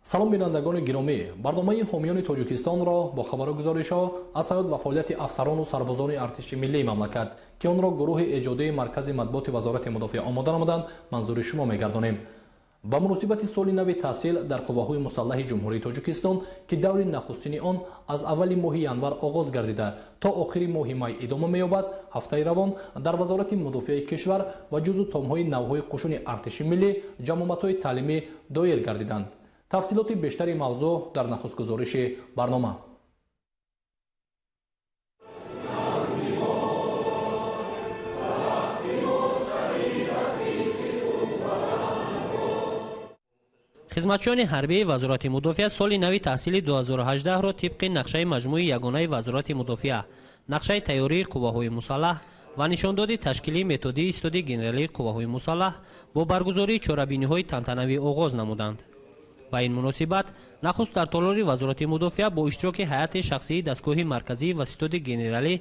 Салом, бинандагони гиромӣ! Барномаи Ҳомиёни Тоҷикистонро бо хабару гузоришҳо аз ҳаёт ва фаъолияти афсарону сарбозони артиши миллии мамлакат, ки онро гурӯҳи эҷодии Маркази матбуоти Вазорати мудофиа омода намуданд, манзури шумо мегардонем. Ба муносибати соли нави таҳсил дар қувваҳои мусаллаҳи Ҷумҳурии Тоҷикистон, ки даври нахустини он аз аввали моҳи январ оғоз гардида, то охири моҳи май идома меёбад, ҳафтаи равон дар Вазорати мудофиаи кишвар ва ҷузъу томҳои навҳои қушуни артиши миллӣ ҷамъомадҳои таълимӣ доир гардиданд. Тафсилоти бештари мавзӯъ дар нахустгузориши барнома. Хизматчиёни ҳарбии Вазорати мудофиа соли нави таҳсили 2018-ро тибқи нақшаи маҷмӯи ягонаи Вазорати мудофиа, нақшаи тайёрии қувваҳои мусаллаҳ ва нишондоди ташкилии методии Ситоди генералии қувваҳои мусаллаҳ бо баргузории чорабиниҳои тантанавӣ оғоз намуданд. Ба ин муносибат нахуст дар толори Вазорати мудофиа бо иштироки ҳайати шахсии дастгоҳи марказӣ ва Ситоди генералӣ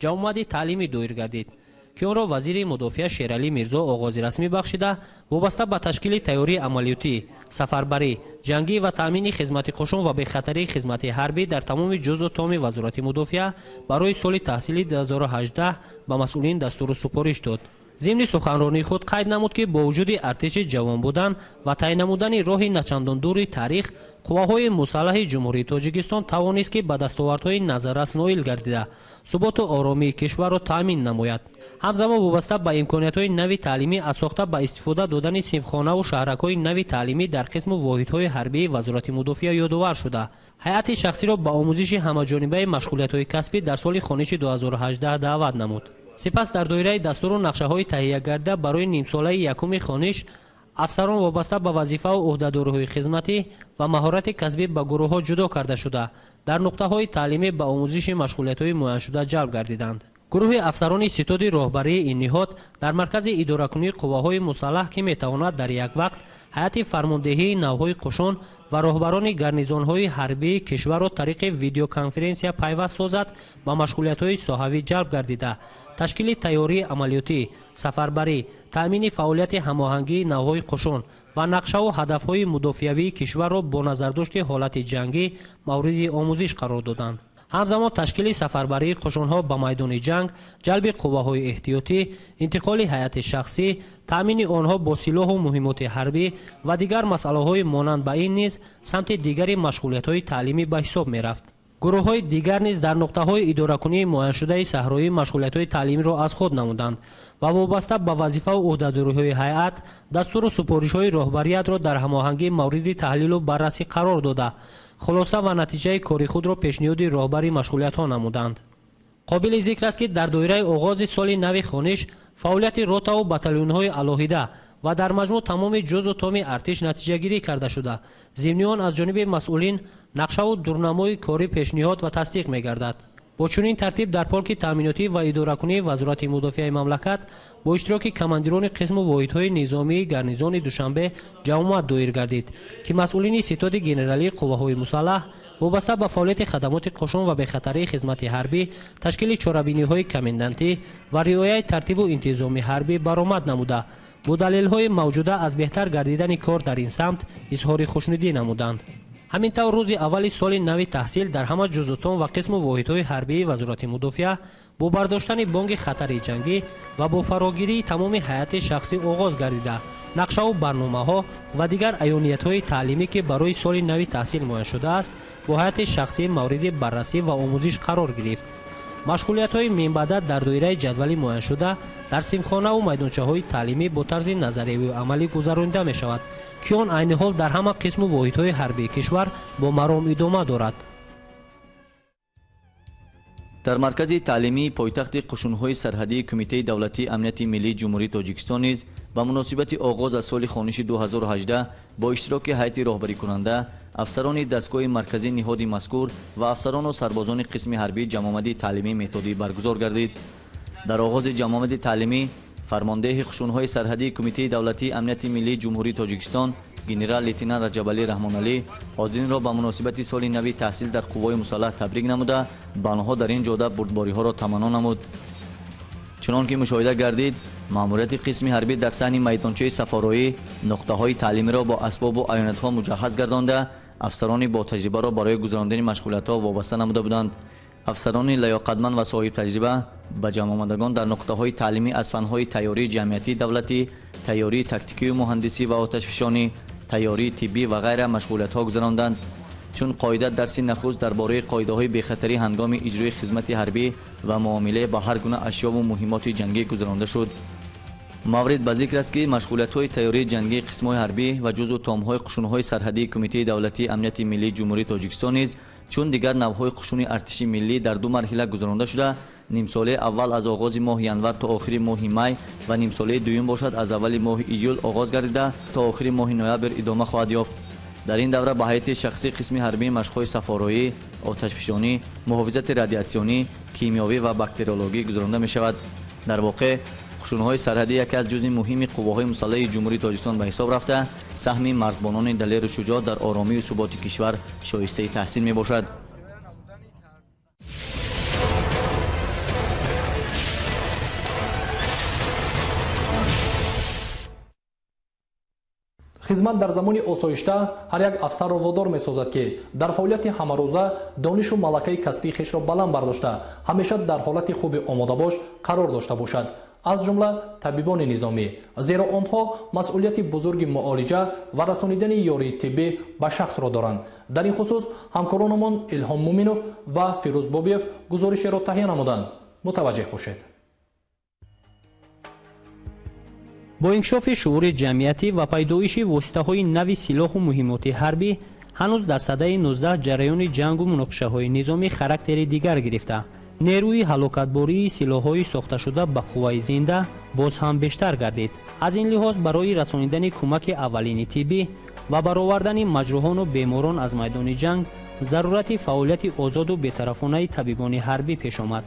ҷамъомади таълимӣ доир гардид, ки онро вазири мудофиа Шералӣ Мирзо оғози расмӣ бахшида, вобаста ба ташкили тайёрии амалиётӣ, сафарбарӣ, ҷангӣ ва таъмини хизмати қушун ва бехатарии хизмати ҳарбӣ дар тамоми ҷузъу томи Вазорати мудофиа барои соли таҳсили 2018 ба масъулин дастуру супориш дод. Зимни суханронии худ қайд намуд, ки бо вуҷуди артиши ҷавон будан ва тай намудани роҳи начандон дури таърих, қувваҳои мусаллаҳи Ҷумҳурии Тоҷикистон тавонист, ки ба дастовардҳои назаррас ноил гардида, суботу оромии кишварро таъмин намояд. Ҳамзамон вобаста ба имкониятҳои нави таълимӣ аз сохта ба истифода додани синфхонаву шаҳракҳои нави таълимӣ дар қисму воҳидҳои ҳарбии Вазорати мудофиа ёдовар шуда, ҳайати шахсиро ба омӯзиши ҳамаҷонибаи машғулиятҳои касбӣ дар соли хониши 2018 даъват намуд. Сипас дар доираи дастуру нақшаҳои таҳиягардида барои нимсолаи якуми хониш, афсарон вобаста ба вазифаву ӯҳдадориҳои хизматӣ ва маҳорати касбӣ ба гурӯҳҳо ҷудо карда шуда, дар нуқтаҳои таълимӣ ба омӯзиши машғулиятҳои муайяншуда ҷалб гардиданд. Гурӯҳи афсарони ситоди роҳбарии ин ниҳод дар маркази идоракунии қувваҳои мусаллаҳ, ки метавонад дар як вақт ҳайати фармондеҳии навҳои қушун ва роҳбарони гарнизонҳои ҳарбии кишварро тариқи видеоконференсия пайваст созад, ба машғулиятҳои соҳавӣ ҷалб гардида, ташкили тайёрии амалиётӣ, сафарбарӣ, таъмини фаъолияти ҳамоҳангии навҳои қушун ва нақшаву ҳадафҳои мудофиавии кишварро бо назардошти ҳолати ҷангӣ мавриди омӯзиш қарор доданд. Ҳамзамон ташкили сафарбарии қушунҳо ба майдони ҷанг, ҷалби қувваҳои эҳтиётӣ, интиқоли ҳайати шахсӣ, таъмини онҳо бо силоҳу муҳимоти ҳарбӣ ва дигар масъалаҳои монанд ба ин низ самти дигари машғулиятҳои таълимӣ ба ҳисоб мерафт. Гурӯҳҳои дигар низ дар нуқтаҳои идоракунии муайяншудаи саҳроӣ машғулиятҳои таълимиро аз худ намуданд ва вобаста ба вазифаву ӯҳдадориҳои ҳайат дастуру супоришҳои роҳбариятро дар ҳамоҳангӣ мавриди таҳлилу баррасӣ қарор дода, хулоса ва натиҷаи кори худро пешниҳоди роҳбари машғулиятҳо намуданд. Қобили зикр аст, ки дар доираи оғози соли нави хониш фаъолияти ротаву батальонҳои алоҳида ва дар маҷмӯъ тамоми ҷузъу томи артиш натиҷагирӣ карда шуда, зимни он аз ҷониби масъулин нақшаву дурнамои корӣ пешниҳод ва тасдиқ мегардад. Бо чунин тартиб дар полки таъминотӣ ва идоракунии Вазорати мудофиаи мамлакат бо иштироки командирони қисму воҳидҳои низомии гарнизони Душанбе ҷамъомад доир гардид, ки масъулини Ситоди генералии қувваҳои мусаллаҳ вобаста ба фаъолияти хадамоти қушун ва бехатарии хизмати ҳарбӣ, ташкили чорабиниҳои комендантӣ ва риояи тартибу интизоми ҳарбӣ баромад намуда, бо далелҳои мавҷуда аз беҳтар гардидани кор дар ин самт изҳори хушнудӣ намуданд. Ҳамин тавр рӯзи аввали соли нави таҳсил дар ҳама ҷузъутом ва қисму воҳидҳои ҳарбии Вазорати мудофиа бо бардоштани бонги хатари ҷангӣ ва бо фарогирии тамоми ҳайати шахсӣ оғоз гардида, нақшаву барномаҳо ва дигар аёниятҳои таълимӣ, ки барои соли нави таҳсил муайян шудааст, бо ҳайати шахсӣ мавриди баррасӣ ва омӯзиш қарор гирифт. Машғулиятҳои минбаъда дар доираи ҷадвали муайяншуда дар синфхонаву майдончаҳои таълимӣ бо тарзи назариявию амалӣ гузаронида мешавад, ки он айни ҳол дар ҳама қисму воҳидҳои ҳарбии кишвар бо маром идома дорад. Дар маркази таълимии пойтахти қушунҳои сарҳадии Кумитаи давлатии амнияти миллии Ҷумҳурии Тоҷикистон низ ба муносибати оғоз аз соли хониши 2018 бо иштироки ҳайати роҳбарикунанда, афсарони дастгоҳи марказии ниҳоди мазкур ва афсарону сарбозони қисми ҳарбии ҷамъомади таълимии методӣ баргузор гардид. Дар оғози ҷамъомади таълимӣ фармондеҳи қушунҳои сарҳадии Кумитаи давлатии амнияти миллии Ҷумҳурии Тоҷикистон генерал-лейтенант Раҷабалӣ Раҳмоналӣ ҳозиринро ба муносибати соли нави таҳсил дар қувваҳои мусаллаҳ табрик намуда, ба онҳо дар ин ҷода бурдбориҳоро таманно намуд. Чунон ки мушоҳида гардид, маъмурияти қисми ҳарбӣ дар саҳни майдончаи сафороӣ нуқтаҳои таълимиро бо асбобу аёнатҳо муҷаҳҳаз гардонда, Афсарони ботаҷрибаро барои гузарондани машғулиятҳо вобаста намуда буданд. Афсарони лаёқатманд ва соҳибтаҷриба ба ҷамъомадагон дар нуқтаҳои таълимӣ аз фанҳои тайёрии ҷамъиятии давлатӣ, тайёрии тактикию муҳандисӣ ва оташфишонӣ, тайёрии тиббӣ ва ғайра машғулиятҳо гузаронданд. Чун қоида, дарси нахуст дар бораи қоидаҳои бехатарӣ ҳангоми иҷрои хизмати ҳарбӣ ва муомила ба ҳар гуна ашёву муҳимоти ҷангӣ гузаронда шуд. Маврид ба зикр аст, ки машғулиятҳои тайёрии ҷангии қисмҳои ҳарбӣ ва ҷузъу томҳои қушунҳои сарҳадии Кумитаи давлатии амнияти миллии Ҷумҳурии Тоҷикистон низ чун дигар навъҳои қушуни артиши миллӣ дар ду марҳила гузаронда шуда, нимсолаи аввал аз оғози моҳи январ то охири моҳи май ва нимсолаи дуюм бошад аз аввали моҳи июл оғоз гардида то охири моҳи ноябр идома хоҳад ёфт. Дар ин давра ба ҳайати шахсии қисми ҳарбии машқҳои сафороӣ, оташфишонӣ, муҳофизати радиатсионӣ, кимиёвӣ ва бактериологӣ гузаронда мешавад. Дар воқеъ, қушунҳои сарҳадӣ яке аз ҷузъи муҳими қувваҳои мусаллаҳи Ҷумҳурии Тоҷикистон ба ҳисоб рафта, саҳми марзбонони далеру шуҷоъ дар оромию суботи кишвар шоистаи таҳсин мебошад. Хизмат дар замони осоишта ҳар як афсарро водор месозад, ки дар фаъолияти ҳамарӯза донишу малакаи касбии хешро баланд бардошта, ҳамеша дар ҳолати хуби омодабош қарор дошта бошад, аз ҷумла табибони низомӣ, зеро онҳо масъулияти бузурги муолиҷа ва расонидани ёрии тиббӣ ба шахсро доранд. Дар ин хусус ҳамкоронамон Илҳом Муминов ва Фирӯз Бобиев гузоришеро таҳия намуданд. Мутаваҷҷеҳ бошед. Бо инкишофи шуури ҷамъиятӣ ва пайдоиши воситаҳои нави силоҳу муҳимоти ҳарбӣ ҳанӯз дар садаи 19 ҷараёни ҷангу муноқишаҳои низомӣ характери дигар гирифта, нерӯи ҳалокатбории силоҳҳои сохташуда ба қувваи зинда боз ҳам бештар гардид. Аз ин лиҳоз барои расонидани кӯмаки аввалини тиббӣ ва баровардани маҷрӯҳону беморон аз майдони ҷанг зарурати фаъолияти озоду бетарафонаи табибони ҳарбӣ пеш омад.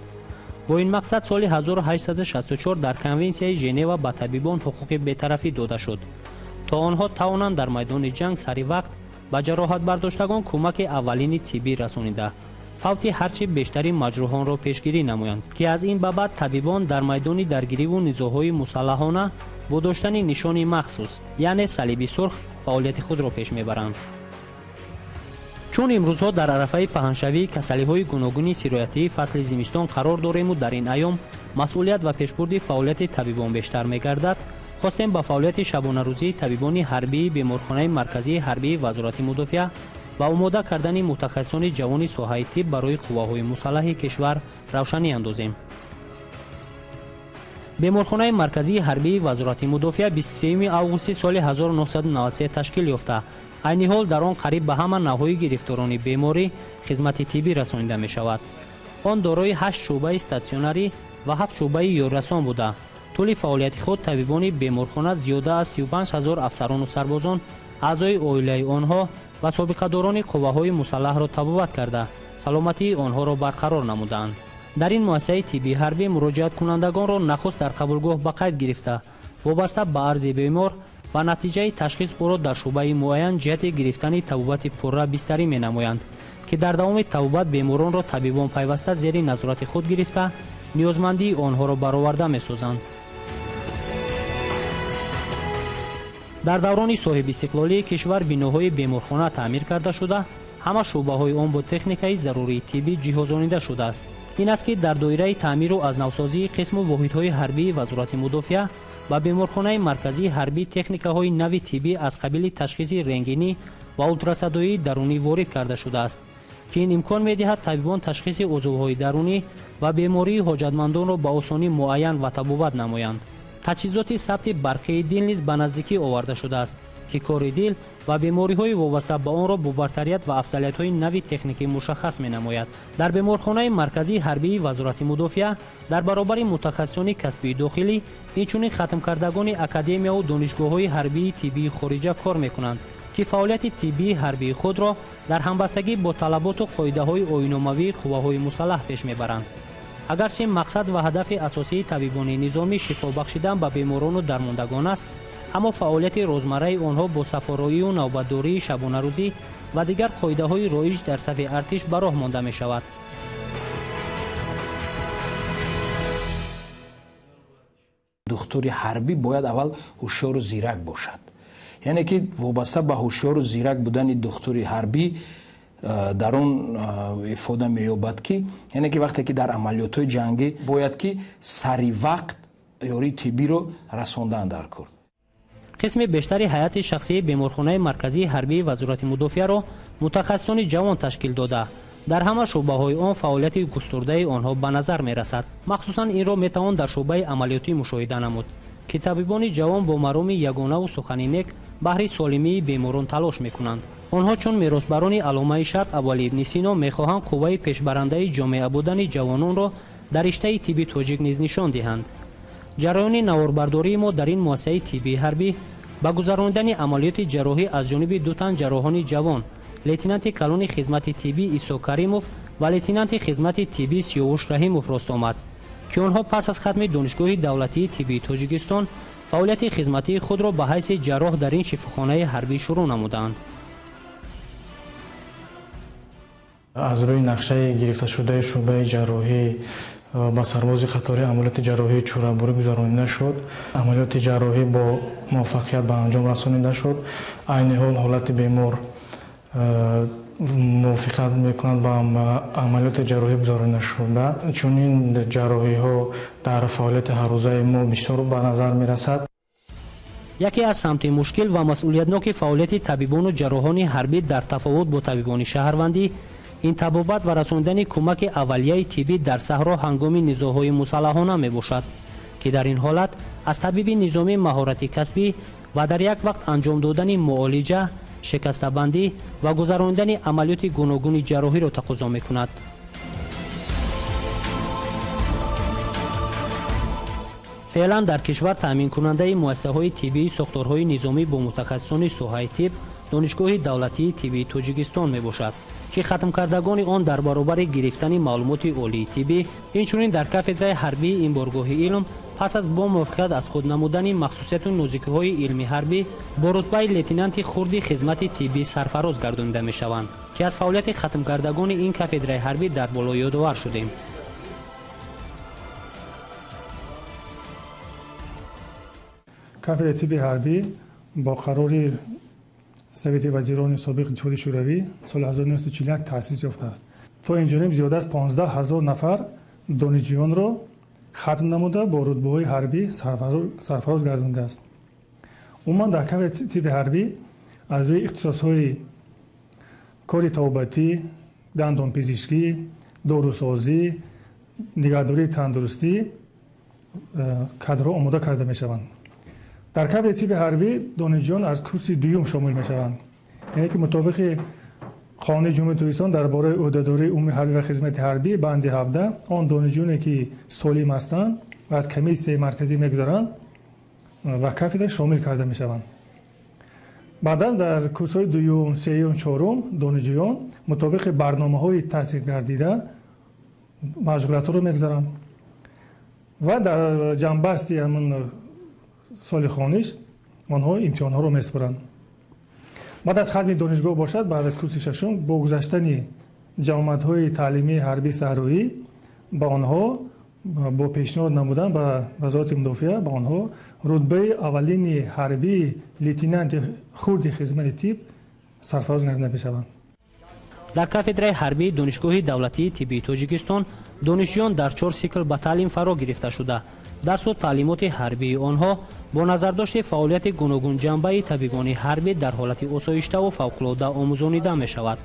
Бо ин мақсад соли 1864 дар Конвенсияи Женева ба табибон ҳуқуқи бетарафӣ дода шуд, то онҳо тавонанд дар майдони ҷанг сари вақт ба ҷароҳатбардоштагон кӯмаки аввалини тиббӣ расонида, фавти ҳарчи бештари маҷрӯҳонро пешгирӣ намоянд, ки аз ин ба баъд табибон дар майдони даргириву низоъҳои мусаллаҳона бо доштани нишони махсус, яъне салиби сурх, фаъолияти худро пеш мебаранд. Чун имрӯзҳо дар арафаи паҳншавии касалиҳои гуногуни сироятии фасли зимистон қарор дорему дар ин айём масъулият ва пешбурди фаъолияти табибон бештар мегардад, хостем ба фаъолияти шабонарӯзии табибони ҳарбии беморхонаи марказии ҳарбии Вазорати мудофиа ва омода кардани мутахассисони ҷавони соҳаи тиб барои қувваҳои мусаллаҳи кишвар равшанӣ андозем. Беморхонаи марказии ҳарбии Вазорати мудофиа 23 августи соли 1993 ташкил ёфта, айни ҳол дар он қариб ба ҳама навъҳои гирифторони беморӣ хизмати тиббӣ расонида мешавад. Он дорои 8 шӯъбаи статсионарӣ ва 7 шӯъбаи ёррасон буда, тӯли фаъолияти худ табибони беморхона зиёда аз 35 ҳазор афсарону сарбозон, аъзои оилаи онҳо ва собиқадорони қувваҳои мусаллаҳро табобат карда, саломатии онҳоро барқарор намудаанд. Дар ин муассисаи тиббии ҳарбӣ муроҷиаткунандагонро нахуст дар қабулгоҳ ба қайд гирифта, вобаста ба арзи бемор ва натиҷаи ташхис ӯро дар шӯъбаи муайян ҷиҳати гирифтани табобати пурра бистарӣ менамоянд, ки дар давоми табобат беморонро табибон пайваста зери назорати худ гирифта, ниёзмандии онҳоро бароварда месозанд. Дар даврони соҳибистиқлолии кишвар биноҳои беморхона таъмир карда шуда, ҳама шӯъбаҳои он бо техникаи зарурии тиббӣ ҷиҳозонида шудааст. Ин аст, ки дар доираи таъмиру аз навсозии қисму воҳидҳои ҳарбии Вазорати мудофиа ба беморхонаи марказии ҳарбӣ техникаҳои нави тиббӣ аз қабили ташхиси рентгенӣ ва ултрасадоии дарунӣ ворид карда шудааст, ки ин имкон медиҳад табибон ташхиси узвҳои дарунӣ ва бемории ҳоҷатмандонро ба осонӣ муайян ва табобат намоянд. Таҷҳизоти сабти барқии дил низ ба наздикӣ оварда шудааст, ки кори дил ва бемориҳои вобаста ба онро бо бартарият ва афзалиятҳои нави техникӣ мушаххас менамояд. Дар беморхонаи марказии ҳарбии Вазорати мудофиа дар баробари мутахассисони касбии дохилӣ инчунин хатмкардагони академияву донишгоҳҳои ҳарбии тиббии хориҷа кор мекунанд, ки фаъолияти тиббии ҳарбии худро дар ҳамбастагӣ бо талаботу қоидаҳои оиномавии қувваҳои мусаллаҳ пеш мебаранд. Агарчи мақсад ва ҳадафи асосии табибони низомӣ шифо бахшидан ба беморону дармондагон аст, аммо фаъолияти рӯзмарраи онҳо бо сафороию навбатдории шабонарӯзӣ ва дигар қоидаҳои роиҷ дар сафи артиш ба роҳ монда мешавад. Духтури ҳарбӣ бояд аввал ҳушёру зирак бошад, Яъне ки вобаста ба ҳушёру зирак будани духтури ҳарбӣ дар он ифода меёбад, ки яъне ки вақте ки дар амалиётҳои ҷангӣ бояд ки сари вақт ёрии тиббиро расондан дар кор. Қисми бештари ҳайати шахсии беморхонаи марказии ҳарбии Вазорати мудофиаро мутахассисони ҷавон ташкил дода. Дар ҳама шӯъбаҳои он фаъолияти густурдаи онҳо ба назар мерасад. Махсусан инро метавон дар шӯъбаи амалиётӣ мушоҳида намуд, ки табибони ҷавон бо мароми ягонаву сухани нек баҳри солимии беморон талош мекунанд. Онҳо чун меросбарони алломаи Шарқ Абуалӣ ибни Сино мехоҳанд қувваи пешбарандаи ҷомеа будани ҷавононро дар риштаи тибби тоҷик низ нишон диҳанд. Ҷараёни наворбардории мо дар ин муассисаи тиббии ҳарбӣ ба гузаронидани амалиёти ҷарроҳӣ аз ҷониби ду тан ҷарроҳони ҷавон, лейтенанти калони хизмати тиббӣ Исо Каримов ва лейтенанти хизмати тиббӣ Сиёвуш Раҳимов рост омад, ки онҳо пас аз хатми Донишгоҳи давлатии тиббии Тоҷикистон фаъолияти хизматии худро ба ҳайси ҷарроҳ дар ин шифохонаи ҳарбӣ шурӯъ намуданд. Аз рӯи нақшаи гирифташудаи шӯъбаи ҷарроҳӣ ба сарбози қатори амалиёти ҷарроҳии чӯрабурӣ гузаронида шуд. Амалиёти ҷарроҳӣ бо муваффақият ба анҷом расонида шуд. Айни ҳол ҳолати бемор мувофиқат мекунад ба амалиёти ҷарроҳӣ гузаронида шуда. Чунин ҷарроҳиҳо дар фаъолияти ҳаррӯзаи мо бисёр ба назар мерасад. Яке аз самти мушкил ва масъулиятноки фаъолияти табибону ҷарроҳони ҳарбӣ дар тафовут бо табибони шаҳрвандӣ ин табобат ва расонидани кӯмаки аввалияи тиббӣ дар саҳро ҳангоми низоъҳои мусаллаҳона мебошад, ки дар ин ҳолат аз табиби низомӣ маҳорати касбӣ ва дар як вақт анҷом додани муолиҷа, шикастабандӣ ва гузаронидани амалиёти гуногуни ҷарроҳиро тақозо мекунад. Феълан дар кишвар таъминкунандаи муассисаҳои тиббии сохторҳои низомӣ бо мутахассисони соҳаи тиб Донишгоҳи давлатии тиббии Тоҷикистон мебошад, ки хатмкардагони он дар баробари гирифтани маълумоти олии тиббӣ инчунин дар кафедраи ҳарбии ин боргоҳи илм пас аз бо муваффақият аз худ намудани махсусияту нозикиҳои илми ҳарбӣ бо рутбаи лейтенанти хурди хизмати тиббӣ сарфароз гардонида мешаванд, ки аз фаъолияти хатмкардагони ин кафедраи ҳарбӣ дар боло ёдовар шудем. Кафедраи тибби ҳарбӣ бо қарори Совети вазирони собиқ Иттиҳоди Шӯравӣ соли 1941 таъсис ёфтааст. То инҷониб зиёда аз 15 ҳазор нафар донишҷӯёнро хатм намуда бо рутбаҳои ҳарбӣ сарфароз гардондааст. Умуман дар кафедраи тибби ҳарбӣ аз рӯи ихтисосҳои кори табобатӣ, дандонпизишкӣ, дорусозӣ, нигаҳдории тандурустӣ кадрҳо омода карда мешаванд. Дар кафедраи тибби ҳарбӣ донишҷӯён аз курси дуюм шомил мешаванд, яъне ки мутобиқи қонуни Ҷумҳурии Тоҷикистон дар бораи ӯҳдадории умумии ҳарбӣ ва хизмати ҳарбӣ банди 17 он донишҷӯёне ки солим ҳастанд ва аз комиссияи марказӣ мегузаранд ба кафедра шомил карда мешаванд. Баъдан дар курсҳои дуюм, сеюм, чорум донишҷӯён мутобиқи барномаҳои таҳсилгардида машғулиятҳоро мегузаранд ва дар ҷанбасти ҳамин соли хониш онҳо имтиҳонҳоро месупоранд. Баъд аз хатми донишгоҳ бошад, баъд аз курси шашум бо гузаштани ҷамоатҳои таълимии ҳарбии саҳроӣ ба онҳо бо пешниҳод намудан ба Вазорати мудофиа ба онҳо рутбаи аввалини ҳарбии лейтенанти хурди хизмати тиб сарфароз гардида мешаванд. Дар кафедраи ҳарбии Донишгоҳи давлатии тиббии Тоҷикистон донишҷӯён дар 4 сикл ба таълим фаро гирифта шуда, дарсу таълимоти ҳарбии онҳо бо назардошти фаъолияти гуногунҷанбаи табибони ҳарбӣ дар ҳолати осоиштаву фавқулода омӯзонида мешавад.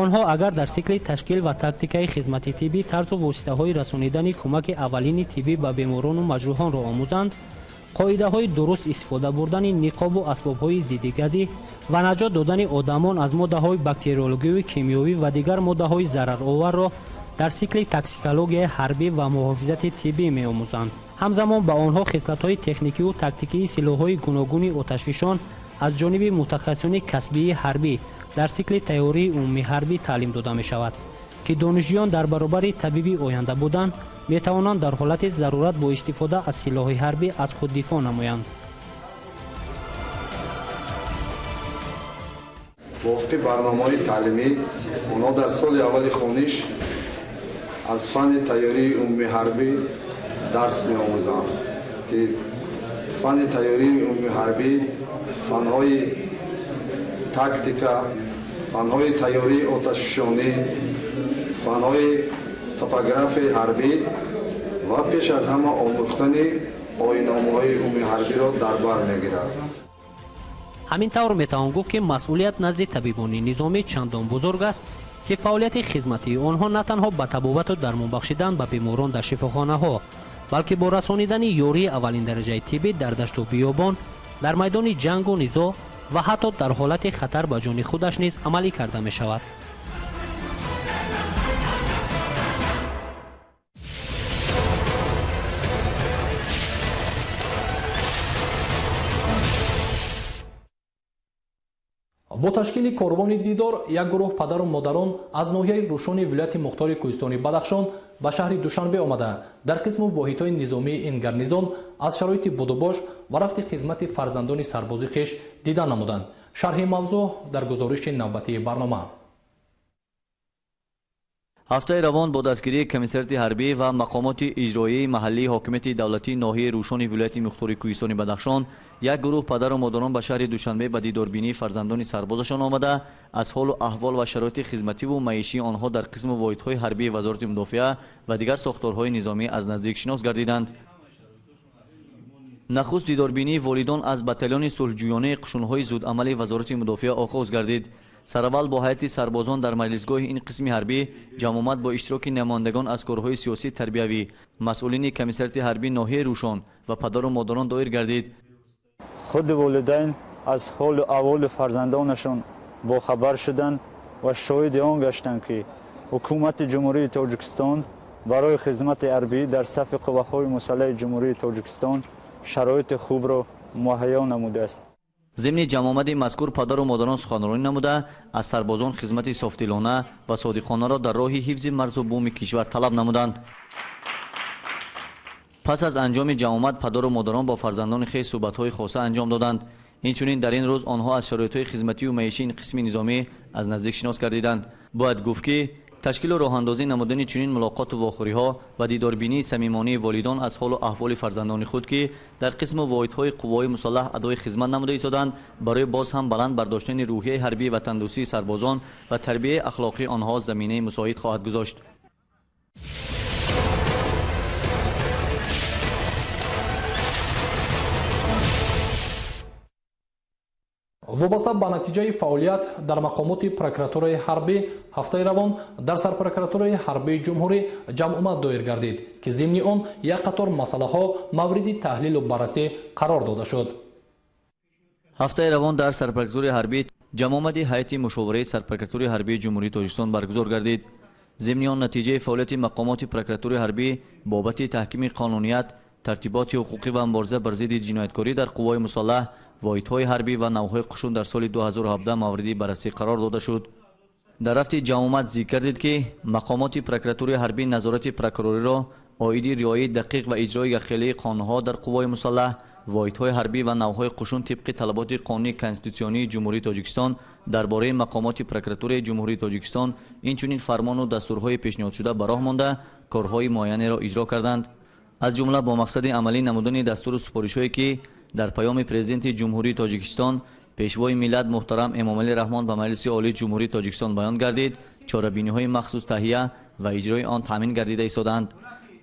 Онҳо агар дар сикли ташкил ва тактикаи хизмати тиббӣ тарзу воситаҳои расонидани кӯмаки аввалини тиббӣ ба беморону маҷрӯҳонро омӯзанд, қоидаҳои дуруст истифода бурдани ниқобу асбобҳои зидди газӣ ва наҷот додани одамон аз моддаҳои бактериологию кимиёвӣ ва дигар моддаҳои зарароварро дар сикли токсикологияи ҳарбӣ ва муҳофизати тиббӣ меомӯзанд. Ҳамзамон ба онҳо хислатҳои техникию тактикии силоҳҳои гуногуни оташфишон аз ҷониби мутахассисони касбии ҳарбӣ дар сикли тайёрии умумии ҳарбӣ таълим дода мешавад, ки донишҷӯён дар баробари табиби оянда будан метавонанд дар ҳолати зарурат бо истифода аз силоҳи ҳарбӣ аз худ дифоъ намоянд. Мувофиқи барномаҳои таълимӣ онҳо дар соли аввали хониш аз фанни тайёрии умумии ҳарбӣ дарс меомӯзанд, ки фанни тайёрии умумии ҳарбӣ фанҳои тактика, фанҳои тайёрии оташфишонӣ, фанҳои топографияи ҳарбӣ ва пеш аз ҳама омӯхтани оинномаҳои умумии ҳарбиро дар бар мегирад. Ҳамин тавр метавон гуфт, ки масъулият назди табибони низомӣ чандон бузург аст, ки фаъолияти хизматии онҳо на танҳо ба табобату дармон бахшидан ба беморон дар шифохонаҳо, балки бо расонидани ёрии аввалин дараҷаи тиббӣ дар дашту биёбон, дар майдони ҷангу низоъ ва ҳатто дар ҳолати хатар ба ҷони худаш низ амалӣ карда мешавад. Бо ташкили корвони дидор як гурӯҳ падару модарон аз ноҳияи Рӯшони вилояти мухтори Кӯҳистони Бадахшон ба шаҳри Душанбе омада, дар қисму воҳидҳои низомии ин гарнизон аз шароити будубош ва рафти хизмати фарзандони сарбози хеш дида намуданд. Шарҳи мавзӯъ дар гузориши навбатии барнома. Ҳафтаи равон бо дастгирии комиссариати ҳарбӣ ва мақомоти иҷроияи маҳаллии ҳокимияти давлатии ноҳияи Рӯшони вилояти мухтори Кӯҳистони Бадахшон як гурӯҳ падару модарон ба шаҳри Душанбе ба дидорбинии фарзандони сарбозашон омада, аз ҳолу аҳвол ва шароити хизмативу маишии онҳо дар қисму воҳидҳои ҳарбии Вазорати мудофиа ва дигар сохторҳои низомӣ аз наздик шинос гардиданд. Нахуст дидорбинии волидон аз батальони сулҳҷӯёнаи қушунҳои зудамали Вазорати мудофиа оғоз гардид. Сараввал бо ҳайати сарбозон дар маҷлисгоҳи ин қисми ҳарбӣ ҷамъомад бо иштироки намояндагон аз корҳои сиёсӣ тарбиявӣ, масъулини комиссариати ҳарбии ноҳияи Рӯшон ва падару модарон доир гардид. Худи волидайн аз ҳолу аҳволи фарзандонашон бохабар шуданд ва шоҳиди он гаштанд, ки ҳукумати Ҷумҳурии Тоҷикистон барои хизмати ҳарбӣ дар сафи қувваҳои мусаллаҳи Ҷумҳурии Тоҷикистон шароити хубро муҳайё намудааст. Зимни ҷамъомади мазкур падару модарон суханронӣ намуда, аз сарбозон хизмати софдилона ва содиқонаро дар роҳи ҳифзи марзу буми кишвар талаб намуданд. Пас аз анҷоми ҷамъомад падару модарон бо фарзандони хеш суҳбатҳои хоса анҷом доданд. Инчунин дар ин рӯз онҳо аз шароитҳои хизматию маишии ин қисми низомӣ аз наздик шинос гардиданд. Бояд гуфт, ки ташкилу роҳандозӣ намудани чунин мулоқоту вохӯриҳо ва дидорбинии самимонии волидон аз ҳолу аҳволи фарзандони худ, ки дар қисму воҳидҳои қувваҳои мусаллаҳ адои хизмат намуда истоданд, барои боз ҳам баланд бардоштани рӯҳияи ҳарбии ватандӯстии сарбозон ва тарбияи ахлоқии онҳо заминаи мусоид хоҳад гузошт. Вобаста ба натиҷаи фаъолият дар мақомоти прокуратураи ҳарбӣ ҳафтаи равон дар сарпрокуратураи ҳарбии ҷумҳурӣ ҷамъомад доир гардид, ки зимни он як қатор масъалаҳо мавриди таҳлилу баррасӣ қарор дода шуд. Ҳафтаи равон дар сарпрокуратураи ҳарбӣ ҷамъомади ҳайати мушовираи сарпрокуратураи ҳарбии Ҷумҳурии Тоҷикистон баргузор гардид. Зимни он натиҷаи фаъолияти мақомоти прокуратураи ҳарбӣ бобати таҳкими қонуният, тартиботи ҳуқуқӣ ва мубориза бар зидди ҷинояткорӣ дар қувваҳои мусаллаҳ, воҳидҳои ҳарбӣ ва навъҳои қушун дар соли 2017 мавриди баррасӣ қарор дода шуд. Дар рафти ҷамъомад зикр гардид, ки мақомоти прокуратураи ҳарбӣ назорати прокурориро оиди риояи дақиқ ва иҷрои якхелаи қонунҳо дар қувваҳои мусаллаҳ, воҳидҳои ҳарбӣ ва навъҳои қушун тибқи талаботи қонуни конститутсионии Ҷумҳурии Тоҷикистон дар бораи мақомоти прокуратураи Ҷумҳурии Тоҷикистон, инчунин фармону дастурҳои пешниҳодшуда ба роҳ монда, корҳои муайянеро иҷро карданд. Аз ҷумла бо мақсади амалӣ намудани дастуру супоришҳое, ки дар паёми Президенти Ҷумҳурии Тоҷикистон Пешвои миллат муҳтарам Эмомалӣ Раҳмон ба Маҷлиси Олии Ҷумҳурии Тоҷикистон баён гардид, чорабиниҳои махсус таҳия ва иҷрои он таъмин гардида истоданд.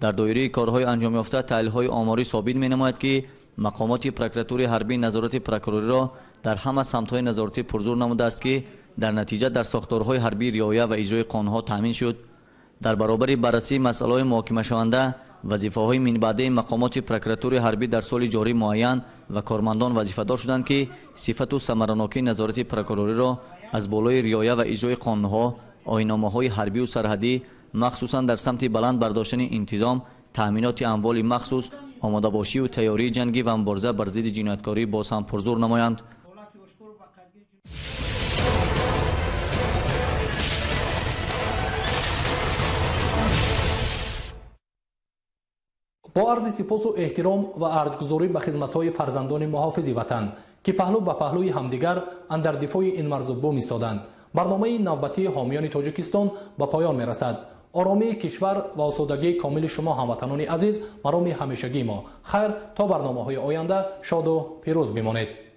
Дар доираи корҳои анҷомёфта таҳлилҳои оморӣ собит менамояд, ки мақомоти прокуратураи ҳарбӣ назорати прокурориро дар ҳама самтҳои назоратӣ пурзур намудааст, ки дар натиҷа дар сохторҳои ҳарбӣ риоя ва иҷрои қонунҳо таъмин шуд. Дар баробари баррасии масъалаҳои муҳокимашаванда, вазифаҳои минбаъдаи мақомоти прокуратураи ҳарбӣ дар соли ҷорӣ муайян ва кормандон вазифадор шуданд, ки сифату самаранокии назорати прокурориро аз болои риоя ва иҷрои қонунҳо, оинномаҳои ҳарбию сарҳадӣ, махсусан дар самти баланд бардоштани интизом, таъминоти амволи махсус, омодабошию тайёрии ҷангӣ ва мубориза бар зидди ҷинояткорӣ боз ҳам пурзур намоянд. Бо арзи сипосу эҳтиром ва арҷгузорӣ ба хизматҳои фарзандони муҳофизи ватан, ки паҳлӯ ба паҳлӯи ҳамдигар андар дифои ин марзу бум истоданд, барномаи навбатии ҳомиёни Тоҷикистон ба поён мерасад. Оромии кишвар ва осудагии комили шумо, ҳамватанони азиз, мароми ҳамешагии мо. Хайр, то барномаҳои оянда шоду пирӯз бимонед.